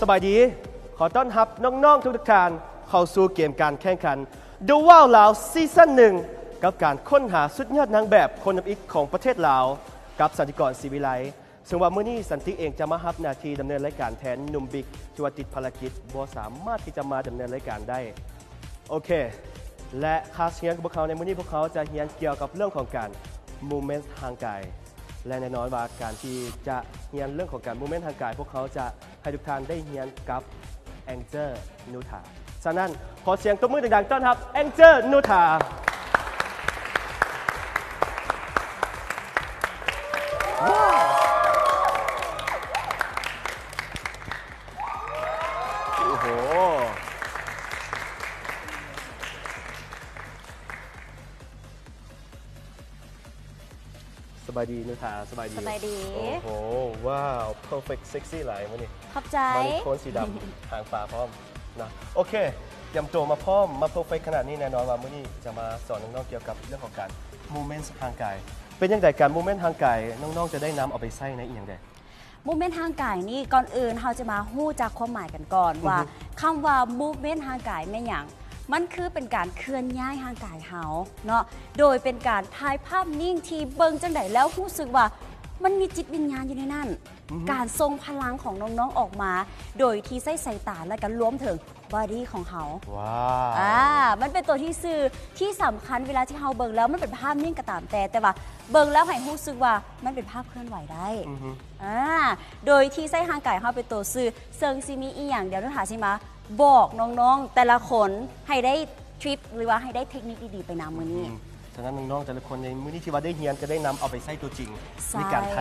ສະບາຍດີ ຂໍຕ້ອນຮັບນ້ອງໆທຸກໆທ່ານເຂົ້າສູ່ເກມການແຂ່ງຂັນ The Wow ລາວ Season ໜຶ່ງ ກັບການຄົ້ນຫາສຸດຍອດນາງແບບຄົນທຳອິດຂອງປະເທດລາວ ກັບ ສັນຕິກອນ ສີວິໄລ ເຊິ່ງວ່າມື້ນີ້ສັນຕິເອງຈະມາຮັບໜ້າທີ່ດຳເນີນລາຍການແທນໜຸ່ມບິກ ທີ່ວ່າຕິດພາລະກິດບໍ່ສາມາດທີ່ຈະມາດຳເນີນລາຍການໄດ້. ໂອເຄ ແລະ ຄາສຮຽນຂອງພວກເຮົາໃນມື້ນີ້ ພວກເຮົາຈະຮຽນກ່ຽວກັບເລື່ອງຂອງການ movement ຮ່າງກາຍ ແລະ ແນ່ນອນວ່າການທີ່ຈະຮຽນເລື່ອງຂອງການ movement ຮ່າງກາຍ ພວກເຮົາຈະໃຫ້ທຸກທ່ານໄດ້ຮຽນກັບ Angel ນຸຖາ. ສະນັ້ນ ຂໍສຽງຕົບມືດັງໆຕ້ອນຮັບ Angel ນຸຖາ. ໂອ້ໂຫ ສະບາຍດີນຸຖາ. ສະບາຍດີ. ສະບາຍດີ. ໂອ້ໂຫ ວ້າວ perfect sexy ຫຼາຍມື້ນີ້. ຂອບໃຈ. ມາໃນໂທນສີດຳ ຫາງປາພ້ອມນະ. ໂອເຄ ຕຽມຕົວມາພ້ອມ ມາ perfect ຂະໜາດນີ້ ແນ່ນອນວ່າມື້ນີ້ຈະມາສອນນ້ອງໆກ່ຽວກັບເລື່ອງຂອງການ movement ຮ່າງກາຍ. ເປັນຈັ່ງໃດການ movement ຮ່າງກາຍ ນ້ອງໆຈະໄດ້ນຳເອົາໄປໃຊ້ໃນອີ່ຫຍັງແດ່? Movement ຮ່າງກາຍນີ້ ກ່ອນອື່ນເຮົາຈະມາຮູ້ຈັກຄວາມໝາຍກັນກ່ອນ ອືຮຶ ວ່າຄຳວ່າ movement ຮ່າງກາຍແມ່ນຫຍັງ? ມັນຄືເປັນການເຄື່ອນຍ້າຍຮ່າງກາຍເຮົາເນາະ ໂດຍເປັນການຖ່າຍພາບນິ່ງທີ່ເບິ່ງຈັ່ງໃດແລ້ວຮູ້ສຶກວ່າມັນມີຈິດວິນຍານຢູ່ໃນນັ້ນ ອືຮຶ ການສົ່ງພະລັງຂອງນ້ອງໆອອກມາ ໂດຍທີ່ໃຊ້ສາຍຕາ ແລະ ກໍລວມເຖິງ body ຂອງເຮົາ. ວ້າວ ອ່າ ມັນເປັນຕົວທີ່ສື່ທີ່ສຳຄັນ ເວລາທີ່ເຮົາເບິ່ງແລ້ວ ມັນເປັນພາບນິ່ງກໍຕາມແຕ່ ແຕ່ວ່າເບິ່ງແລ້ວໃຫ້ຮູ້ສຶກວ່າມັນເປັນພາບເຄື່ອນໄຫວໄດ້ ອືຮຶ ອ່າ ໂດຍທີ່ໃຊ້ຮ່າງກາຍເຮົາເປັນຕົວສື່ ເຊິ່ງຊິມີອີ່ຫຍັງ ດຽວນຸຖາຊິມາບອກນ້ອງໆແຕ່ລະຄົນໃຫ້ໄດ້ tip ຫຼືວ່າໃຫ້ໄດ້ເທັກນິກດີໆໄປນຳມື້ນີ້. ອືຮຶ ສະນັ້ນນ້ອງໆແຕ່ລະຄົນໃນມື້ນີ້ທີ່ວ່າໄດ້ຮຽນ ຈະໄດ້ນຳເອົາໄປໃຊ້ຕົວຈິງ ໃນການຖ່າຍ